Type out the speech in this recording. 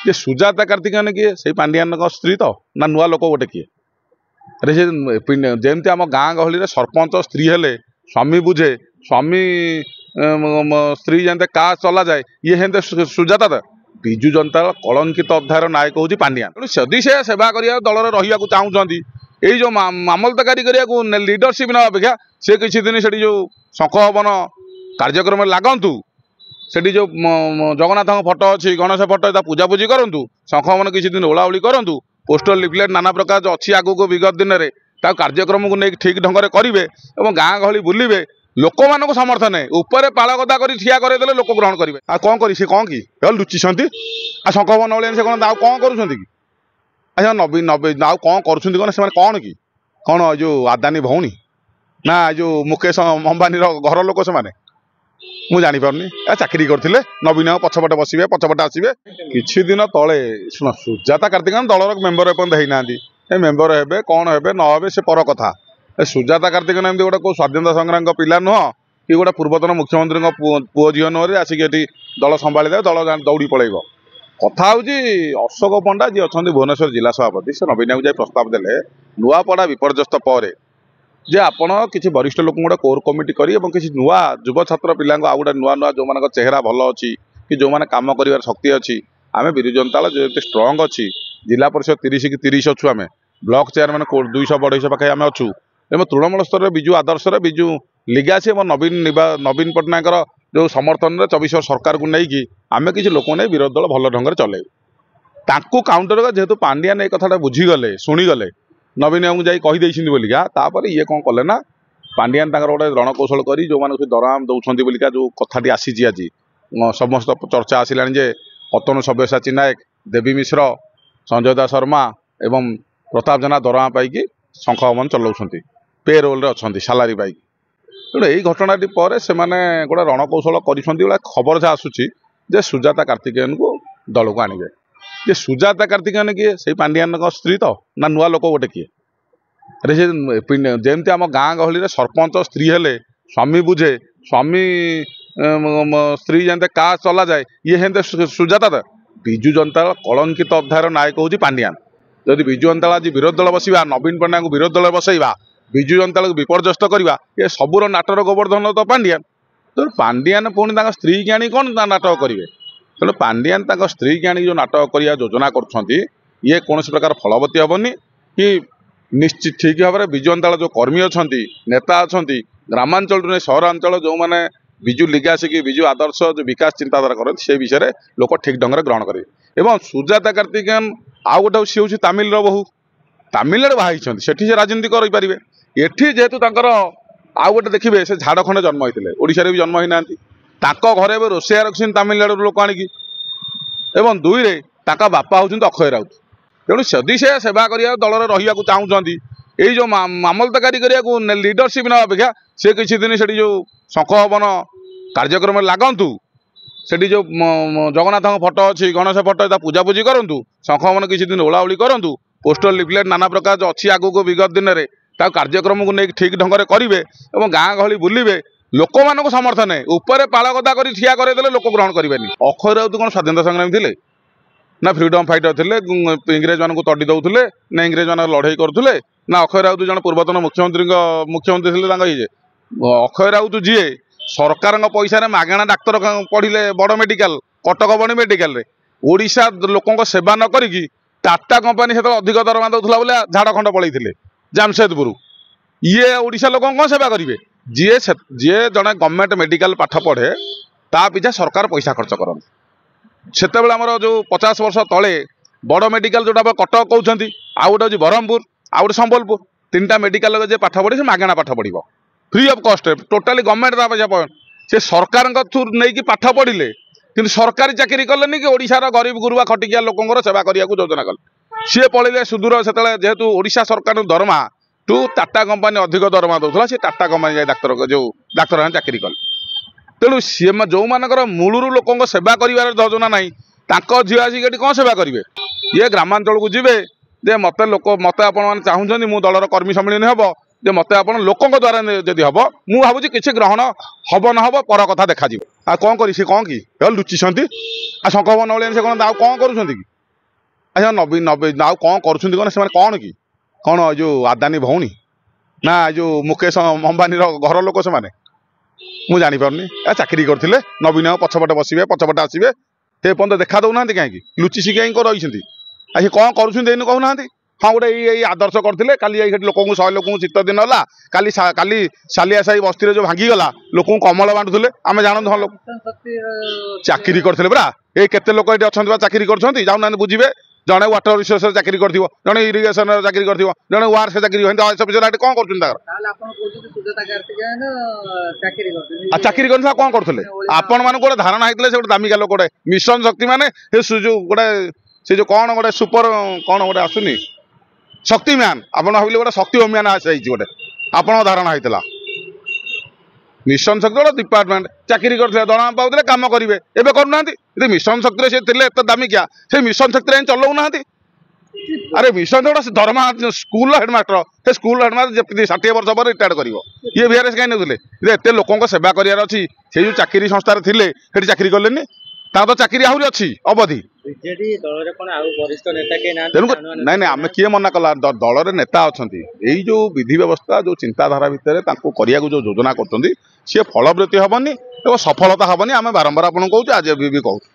ଯେ ସୁଜାତା କାର୍ତ୍ତିକେୟନ କିଏ? ସେଇ ପାଣ୍ଡିଆନଙ୍କ ସ୍ତ୍ରୀ ତ ନା ନୂଆ ଲୋକ ଗୋଟେ କିଏ? ଆରେ ସେ ଯେମିତି ଆମ ଗାଁ ଗହଳିରେ ସରପଞ୍ଚ ସ୍ତ୍ରୀ ହେଲେ ସ୍ୱାମୀ ବୁଝେ, ସ୍ୱାମୀ ସ୍ତ୍ରୀ ଯେମିତି କା ଚଲାଯାଏ, ଇଏ ସେମିତି ସୁଜାତା ତ। ବିଜୁ ଜନତା କଳଙ୍କିତ ଅଧ୍ୟାୟର ନାୟକ ହେଉଛି ପାଣ୍ଡିଆନ। ତେଣୁ ଯଦି ସେ ସେବା କରିବା ଦଳରେ ରହିବାକୁ ଚାହୁଁଛନ୍ତି, ଏଇ ଯେଉଁ ମାମଲତକାରୀ କରିବାକୁ ଲିଡରସିପ୍ ନେବା ଅପେକ୍ଷା ସେ କିଛି ଦିନ ସେଠି ଯେଉଁ ଶଙ୍ଖ ହବନ କାର୍ଯ୍ୟକ୍ରମରେ ଲାଗନ୍ତୁ, ସେଠି ଯେଉଁ ଜଗନ୍ନାଥଙ୍କ ଫଟୋ ଅଛି, ଗଣେଶ ଫଟୋ, ତା ପୂଜାପୂଜି କରନ୍ତୁ, ଶଙ୍ଖ ହବନ କିଛି ଦିନ ଓଳାଓଳି କରନ୍ତୁ, ପୋଷ୍ଟର ଲିଫଲେଟ୍ ନାନା ପ୍ରକାର ଅଛି ଆଗକୁ ବିଗତ ଦିନରେ ତାକୁ କାର୍ଯ୍ୟକ୍ରମକୁ ନେଇକି ଠିକ୍ ଢଙ୍ଗରେ କରିବେ ଏବଂ ଗାଁ ଗହଳି ବୁଲିବେ, ଲୋକମାନଙ୍କୁ ସମର୍ଥନ ଉପରେ ପାଳଗଦା କରି ଠିଆ କରେଇଦେଲେ ଲୋକ ଗ୍ରହଣ କରିବେ। ଆଉ କ'ଣ କରି ସେ କ'ଣ କି ଲୁଚିଛନ୍ତି? ଆଉ ଶଙ୍ଖ ଭବନ ଭଳିଆ ସେ କ'ଣ ଆଉ କ'ଣ କରୁଛନ୍ତି କି? ଆଚ୍ଛା ନବୀନ ନବୀନ ଆଉ କ'ଣ କରୁଛନ୍ତି କ'ଣ ସେମାନେ? କ'ଣ କି କ'ଣ ଏ ଯେଉଁ ଆଦାନୀ ଭଉଣୀ ନା ଏ ଯେଉଁ ମୁକେଶ ଅମ୍ବାନୀର ଘର ଲୋକ ସେମାନେ? ମୁଁ ଜାଣିପାରୁନି। ଏ ଚାକିରି କରିଥିଲେ ନବୀନ ପଛପଟେ ବସିବେ, ପଛପଟେ ଆସିବେ। କିଛି ଦିନ ତଳେ ଶୁଣ, ସୁଜାତା କାର୍ତ୍ତିକେୟନ ଦଳର ମେମ୍ବର ଏପର୍ଯ୍ୟନ୍ତ ହେଇନାହାନ୍ତି। ଏ ମେମ୍ବର ହେବେ କ'ଣ ହେବେ ନ ହେବେ ସେ ପର କଥା। ଏ ସୁଜାତା କାର୍ତ୍ତିକେୟନ ଏମିତି ଗୋଟେ କେଉଁ ସ୍ୱାଧୀନତା ସଂଗ୍ରାମଙ୍କ ପିଲା ନୁହଁ କି ଗୋଟେ ପୂର୍ବତନ ମୁଖ୍ୟମନ୍ତ୍ରୀଙ୍କ ପୁଅ ଝିଅ ନୁହଁରେ ଆସିକି ଏଠି ଦଳ ସମ୍ଭାଳିଦେବେ, ଦଳ ଦୌଡ଼ି ପଳେଇବ। କଥା ହେଉଛି ଅଶୋକ ପଣ୍ଡା ଯିଏ ଅଛନ୍ତି ଭୁବନେଶ୍ୱର ଜିଲ୍ଲା ସଭାପତି, ସେ ନବୀନକୁ ଯାଇ ପ୍ରସ୍ତାବ ଦେଲେ ନୂଆପଡ଼ା ବିପର୍ଯ୍ୟସ୍ତ ପରେ ଯେ ଆପଣ କିଛି ବରିଷ୍ଠ ଲୋକଙ୍କୁ ଗୋଟେ କୋର୍ କମିଟି କରି ଏବଂ କିଛି ନୂଆ ଯୁବ ଛାତ୍ର ପିଲାଙ୍କୁ ଆଉ ଗୋଟେ ନୂଆ ନୂଆ ଯେଉଁମାନଙ୍କ ଚେହେରା ଭଲ ଅଛି କି ଯେଉଁମାନେ କାମ କରିବାର ଶକ୍ତି ଅଛି, ଆମେ ବିଜୁ ଜନତା ଦଳ ଯେତେ ଷ୍ଟ୍ରଙ୍ଗ ଅଛି, ଜିଲ୍ଲା ପରିଷଦ 30 କି 30 ଅଛୁ ଆମେ, ବ୍ଲକ ଚେୟାରମ୍ୟାନ୍ 200 250 ପାଖେ ଆମେ ଅଛୁ, ଏବଂ ତୃଣମୂଳ ସ୍ତରରେ ବିଜୁ ଆଦର୍ଶରେ ବିଜୁ ଲିଗାସି ଏବଂ ନବୀନ ପଟ୍ଟନାୟକର ଯେଉଁ ସମର୍ଥନରେ 24 ବର୍ଷ ସରକାରକୁ ନେଇକି ଆମେ କିଛି ଲୋକଙ୍କୁ ନେଇ ବିରୋଧୀ ଦଳ ଭଲ ଢଙ୍ଗରେ ଚଲେଇବୁ। ତାଙ୍କୁ କାଉଣ୍ଟର ଯେହେତୁ ପାଣ୍ଡିଆନ ଏଇ କଥାଟା ବୁଝିଗଲେ, ଶୁଣିଗଲେ, ନବୀନ ବାବୁଙ୍କୁ ଯାଇ କହିଦେଇଛନ୍ତି ବୋଲିକା, ତାପରେ ଇଏ କ'ଣ କଲେ ନା ପାଣ୍ଡିଆନ ତାଙ୍କର ଗୋଟେ ରଣକୌଶଳ କରି ଯେଉଁମାନଙ୍କୁ ସେ ଦରମା ଦେଉଛନ୍ତି ବୋଲିକା ଯେଉଁ କଥାଟି ଆସିଛି ଆଜି ସମସ୍ତ ଚର୍ଚ୍ଚା ଆସିଲାଣି ଯେ ଅତନୁ ସବ୍ୟସାଚୀ ନାୟକ, ଦେବୀ ମିଶ୍ର, ସଞ୍ଜୟ ଦାସ ଶର୍ମା ଏବଂ ପ୍ରତାପ ଜେନା ଦରମା ପାଇକି ଶଙ୍ଖ ହବନ ଚଲାଉଛନ୍ତି, ପେ ରୋଲରେ ଅଛନ୍ତି ସାଲାରୀ ପାଇକି। ତେଣୁ ଏଇ ଘଟଣାଟି ପରେ ସେମାନେ ଗୋଟେ ରଣକୌଶଳ କରିଛନ୍ତି ଭଳିଆ ଖବର ଯାହା ଆସୁଛି ଯେ ସୁଜାତା କାର୍ତ୍ତିକେୟନକୁ ଦଳକୁ ଆଣିବେ। ଯେ ସୁଜାତା କାର୍ତ୍ତିକେୟନ କିଏ? ସେଇ ପାଣ୍ଡିଆନଙ୍କ ସ୍ତ୍ରୀ ତ ନା ନୂଆ ଲୋକ ଗୋଟେ କିଏ? ଆରେ ସେ ଯେମିତି ଆମ ଗାଁ ଗହଳିରେ ସରପଞ୍ଚ ସ୍ତ୍ରୀ ହେଲେ ସ୍ୱାମୀ ବୁଝେ, ସ୍ୱାମୀ ସ୍ତ୍ରୀ ଯେମିତି କା ଚଲାଯାଏ, ଇଏ ସେମିତି ସୁଜାତା ତ। ବିଜୁ ଜନତା କଳଙ୍କିତ ଅଧ୍ୟାୟର ନାୟକ ହେଉଛି ପାଣ୍ଡିଆନ। ଯଦି ବିଜୁ ଜନତା ଦଳ ଆଜି ବିରୋଧୀ ଦଳ ବସିବା, ନବୀନ ପଟ୍ଟନାୟକଙ୍କୁ ବିରୋଧୀ ଦଳରେ ବସେଇବା, ବିଜୁ ଜନତା ଦଳକୁ ବିପର୍ଯ୍ୟସ୍ତ କରିବା, ଏ ସବୁର ନାଟର ଗୋବର୍ଦ୍ଧନ ତ ପାଣ୍ଡିଆନ। ତେଣୁ ପାଣ୍ଡିଆନ ପୁଣି ତାଙ୍କ ସ୍ତ୍ରୀକି ଆଣି କ'ଣ ତା ନାଟକ କରିବେ? ତେଣୁ ପାଣ୍ଡିଆନ ତାଙ୍କ ସ୍ତ୍ରୀକି ଆଣିକି ଯେଉଁ ନାଟକ କରିବା ଯୋଜନା କରୁଛନ୍ତି, ଇଏ କୌଣସି ପ୍ରକାର ଫଳବତୀ ହେବନି କି ନିଶ୍ଚିତ ଠିକ୍ ଭାବରେ ବିଜୁ ଜନତା ଦଳ ଯେଉଁ କର୍ମୀ ଅଛନ୍ତି, ନେତା ଅଛନ୍ତି, ଗ୍ରାମାଞ୍ଚଳରୁ ନେଇ ସହରାଞ୍ଚଳ ଯେଉଁମାନେ ବିଜୁ ଲିଗାସି କି ବିଜୁ ଆଦର୍ଶ ଯେଉଁ ବିକାଶ ଚିନ୍ତାଧାରା କରନ୍ତି ସେ ବିଷୟରେ ଲୋକ ଠିକ୍ ଢଙ୍ଗରେ ଗ୍ରହଣ କରିବେ। ଏବଂ ସୁଜାତା କାର୍ତ୍ତିକେୟନ ଆଉ ଗୋଟେ ସିଏ ହେଉଛି ତାମିଲର ବୋହୂ, ତାମିଲନାଡ଼ୁ ବାହା ହେଇଛନ୍ତି, ସେଠି ସେ ରାଜନୀତି କରିପାରିବେ। ଏଠି ଯେହେତୁ ତାଙ୍କର ଆଉ ଗୋଟେ ଦେଖିବେ ସେ ଝାଡ଼ଖଣ୍ଡ ଜନ୍ମ ହେଇଥିଲେ, ଓଡ଼ିଶାରେ ବି ଜନ୍ମ ହେଇନାହାନ୍ତି। ତାଙ୍କ ଘରେ ଏବେ ରୋଷେଇଆ ରଖିଛନ୍ତି ତାମିଲନାଡ଼ୁରୁ ଲୋକ ଆଣିକି, ଏବଂ ଦୁଇରେ ତାଙ୍କ ବାପା ହେଉଛନ୍ତି ଅକ୍ଷୟ ରାଉତ। ତେଣୁ ଯଦି ସେ ସେବା କରିବା ଦଳରେ ରହିବାକୁ ଚାହୁଁଛନ୍ତି, ଏଇ ଯେଉଁ ମାମଲତକାରୀ କରିବାକୁ ଲିଡରସିପ୍ ନେବା ଅପେକ୍ଷା ସେ କିଛି ଦିନ ସେଠି ଯେଉଁ ଶଙ୍ଖ ହବନ କାର୍ଯ୍ୟକ୍ରମରେ ଲାଗନ୍ତୁ, ସେଠି ଯେଉଁ ଜଗନ୍ନାଥଙ୍କ ଫଟୋ ଅଛି, ଗଣେଶ ଫଟୋ, ତା ପୂଜାପୂଜି କରନ୍ତୁ, ଶଙ୍ଖ ହବନ କିଛି ଦିନ ଓଳାଓଳି କରନ୍ତୁ, ପୋଷ୍ଟର ଲିଫଲେଟ୍ ନାନା ପ୍ରକାର ଅଛି ଆଗକୁ ବିଗତ ଦିନରେ ତାକୁ କାର୍ଯ୍ୟକ୍ରମକୁ ନେଇକି ଠିକ୍ ଢଙ୍ଗରେ କରିବେ ଏବଂ ଗାଁ ଗହଳି ବୁଲିବେ, ଲୋକମାନଙ୍କୁ ସମର୍ଥନ ଉପରେ ପାଳଗଦା କରି ଠିଆ କରେଇଦେଲେ ଲୋକ ଗ୍ରହଣ କରିବେନି। ଅକ୍ଷୟ ରାଉତ କ'ଣ ସ୍ୱାଧୀନତା ସଂଗ୍ରାମୀ ଥିଲେ ନା ଫ୍ରିଡମ୍ ଫାଇଟର ଥିଲେ, ଇଂରେଜମାନଙ୍କୁ ତଡ଼ି ଦେଉଥିଲେ ନା ଇଂରେଜମାନଙ୍କ ଲଢ଼େଇ କରୁଥିଲେ? ନା ଅକ୍ଷୟ ରାଉତ ଜଣେ ପୂର୍ବତନ ମୁଖ୍ୟମନ୍ତ୍ରୀ ଥିଲେ ତାଙ୍କ ଇଏ। ଅକ୍ଷୟ ରାଉତ ଯିଏ ସରକାରଙ୍କ ପଇସାରେ ମାଗଣା ଡାକ୍ତର ପଢ଼ିଲେ ବଡ଼ ମେଡ଼ିକାଲ, କଟକ ବଡ଼ ମେଡ଼ିକାଲରେ, ଓଡ଼ିଶା ଲୋକଙ୍କ ସେବା ନ କରିକି ଟାଟା କମ୍ପାନୀ ସେତେବେଳେ ଅଧିକ ଦରମା ଦେଉଥିଲା ବୋଲି ଝାଡ଼ଖଣ୍ଡ ପଳେଇଥିଲେ ଜାମସେଦପୁର। ଇଏ ଓଡ଼ିଶା ଲୋକଙ୍କ କ'ଣ ସେବା କରିବେ? ଯିଏ ଜଣେ ଗଭର୍ଣ୍ଣମେଣ୍ଟ ମେଡ଼ିକାଲ ପାଠ ପଢ଼େ ତା ପିଛା ସରକାର ପଇସା ଖର୍ଚ୍ଚ କରନ୍ତି। ସେତେବେଳେ ଆମର ଯେଉଁ 50 ବର୍ଷ ତଳେ ବଡ଼ ମେଡ଼ିକାଲ ଯେଉଁଟା କଟକ କହୁଛନ୍ତି, ଆଉ ଗୋଟେ ହେଉଛି ବ୍ରହ୍ମପୁର, ଆଉ ଗୋଟେ ସମ୍ବଲପୁର, 3ଟା ମେଡ଼ିକାଲରେ ଯିଏ ପାଠ ପଢ଼େ ସେ ମାଗଣା ପାଠ ପଢ଼ିବ, ଫ୍ରି ଅଫ୍ କଷ୍ଟ, ଟୋଟାଲି ଗଭର୍ଣ୍ଣମେଣ୍ଟ ତା ପଇସା। ସେ ସରକାରଙ୍କ ଥ୍ରୁ ନେଇକି ପାଠ ପଢ଼ିଲେ, କିନ୍ତୁ ସରକାରୀ ଚାକିରି କଲେନି କି ଓଡ଼ିଶାର ଗରିବ ଗୁରୁବା ଖଟିକିଆ ଲୋକଙ୍କର ସେବା କରିବାକୁ ଯୋଜନା କଲେ। ସିଏ ପଳେଇଲେ ସୁଦୂର, ସେତେବେଳେ ଯେହେତୁ ଓଡ଼ିଶା ସରକାରଙ୍କ ଦରମା ଟୁ ଟାଟା କମ୍ପାନୀ ଅଧିକ ଦରମା ଦେଉଥିଲା, ସେ ଟାଟା କମ୍ପାନୀ ଯାଇ ଡାକ୍ତର ଯେଉଁ ଡାକ୍ତରଖାନା ଚାକିରି କଲେ। ତେଣୁ ସିଏ ଯେଉଁମାନଙ୍କର ମୂଳରୁ ଲୋକଙ୍କ ସେବା କରିବାର ଯୋଜନା ନାହିଁ, ତାଙ୍କ ଝିଅ ଆସିକି ଏଠି କ'ଣ ସେବା କରିବେ? ଇଏ ଗ୍ରାମାଞ୍ଚଳକୁ ଯିବେ ଯେ ମୋତେ ଲୋକ ମୋତେ ଆପଣମାନେ ଚାହୁଁଛନ୍ତି, ମୁଁ ଦଳର କର୍ମୀ ସମ୍ମିଳନୀ ହେବ, ଯେ ମୋତେ ଆପଣ ଲୋକଙ୍କ ଦ୍ୱାରା ଯଦି ହେବ, ମୁଁ ଭାବୁଛି କିଛି ଗ୍ରହଣ ହେବ ନ ହେବ ପର କଥା ଦେଖାଯିବ। ଆଉ କ'ଣ କରି ସେ କ'ଣ କି ଲୁଚିଛନ୍ତି? ଆଉ ଶଙ୍ଖ ଭବନ ଭଳିଆ ସେ କ'ଣ ଆଉ କ'ଣ କରୁଛନ୍ତି କି? ଆଚ୍ଛା, ନବୀନ ନବୀନ ଆଉ କ'ଣ କରୁଛନ୍ତି କ'ଣ ସେମାନେ? କ'ଣ କି କ'ଣ ଏ ଯେଉଁ ଆଦାନୀ ଭଉଣୀ ନା ଏ ଯେଉଁ ମୁକେଶ ଅମ୍ବାନୀର ଘର ଲୋକ ସେମାନେ? ମୁଁ ଜାଣିପାରୁନି। ଏ ଚାକିରି କରିଥିଲେ, ନବୀନ ପଛପଟେ ବସିବେ, ପଛପଟେ ଆସିବେ, ସେ ପର୍ଯ୍ୟନ୍ତ ଦେଖା ଦେଉନାହାନ୍ତି କାହିଁକି? ଲୁଚିସି କାହିଁକି ରହିଛନ୍ତି? ଆଉ ସେ କ'ଣ କରୁଛନ୍ତି ଏଇନୁ କହୁନାହାନ୍ତି। ହଁ, ଗୋଟେ ଏଇ ଏଇ ଆଦର୍ଶ କରିଥିଲେ କାଲି ଯାଇ ସେଠି ଲୋକଙ୍କୁ, 100 ଲୋକଙ୍କୁ, ଶୀତ ଦିନ ହେଲା କାଲି, କାଲି ସାଲିଆ ସାହି ବସ୍ତିରେ ଯେଉଁ ଭାଙ୍ଗିଗଲା, ଲୋକଙ୍କୁ କମଳ ବାଣ୍ଟୁଥିଲେ। ଆମେ ଜାଣନ୍ତୁ, ହଁ, ଲୋକ ଚାକିରି କରିଥିଲେ ପରା। ଏଇ କେତେ ଲୋକ ଏଠି ଅଛନ୍ତି ବା ଚାକିରି କରୁଛନ୍ତି, ଯାଉନାହାନ୍ତି ବୁଝିବେ। ଜଣେ ୱାଟର ରିସୋର୍ସରେ ଚାକିରି କରିଥିବ, ଜଣେ ଇରିଗେସନରେ ଚାକିରି କରିଥିବ, ଜଣେ ୱାର୍ସରେ ଚାକିରି, ଅଫିସର ଏଠି କ'ଣ କରୁଛନ୍ତି ତାଙ୍କର? ଆଉ ଚାକିରି କରିଥିଲେ କ'ଣ କରୁଥିଲେ? ଆପଣମାନଙ୍କୁ ଗୋଟେ ଧାରଣା ହେଇଥିଲେ ସେ ଗୋଟେ ଦାମିକା ଲୋକ, ଗୋଟେ ମିଶନ ଶକ୍ତି ମାନେ ସେ ଯୋଉ ଗୋଟେ ସେ ଯୋଉ କ'ଣ ଗୋଟେ ସୁପର କ'ଣ ଗୋଟେ ଆସୁନି ଶକ୍ତି ମ୍ୟାନ୍, ଆପଣ ଭାବିଲେ ଗୋଟେ ଶକ୍ତି ମ୍ୟାନ୍ ଆସିଯାଇଛି ଗୋଟେ, ଆପଣଙ୍କ ଧାରଣା ହେଇଥିଲା। ମିଶନ ଶକ୍ତି ଗୋଟେ ଡିପାର୍ଟମେଣ୍ଟ, ଚାକିରି କରିଥିଲେ, ଦରମା ପାଉଥିଲେ, କାମ କରିବେ, ଏବେ କରୁନାହାନ୍ତି। ଯଦି ମିଶନ ଶକ୍ତିରେ ସେ ଥିଲେ ଏତେ ଦାମିକିଆ, ସେ ମିଶନ ଶକ୍ତିରେ ହିଁ ଚଲାଉନାହାନ୍ତି। ଆରେ ମିଶନ ଗୋଟେ ଦରମା, ସ୍କୁଲର ହେଡ଼ମାଷ୍ଟର, ସେ ସ୍କୁଲର ହେଡ଼ମାଷ୍ଟର ଯେମିତି 60 ବର୍ଷ ପରେ ରିଟାୟାର୍ଡ କରିବ, ଇଏ ଭିଆରଏସ୍ କାହିଁ ନେଉଥିଲେ? ଯଦି ଏତେ ଲୋକଙ୍କ ସେବା କରିବାର ଅଛି, ସେ ଯୋଉ ଚାକିରି ସଂସ୍ଥାରେ ଥିଲେ ସେଠି ଚାକିରି କଲେନି, ତାଙ୍କ ତ ଚାକିରି ଆହୁରି ଅଛି ଅବଧି। ତେଣୁ ନାଇଁ ନାଇଁ, ଆମେ କିଏ ମନା କଲା? ଦଳରେ ନେତା ଅଛନ୍ତି। ଏଇ ଯୋଉ ବିଧି ବ୍ୟବସ୍ଥା, ଯୋଉ ଚିନ୍ତାଧାରା ଭିତରେ ତାଙ୍କୁ କରିବାକୁ ଯୋଉ ଯୋଜନା କରୁଛନ୍ତି, ସିଏ ଫଳବୃତ୍ତି ହେବନି ଏବଂ ସଫଳତା ହେବନି। ଆମେ ବାରମ୍ବାର ଆପଣଙ୍କୁ କହୁଛୁ, ଆଜି ବି କହୁଛୁ।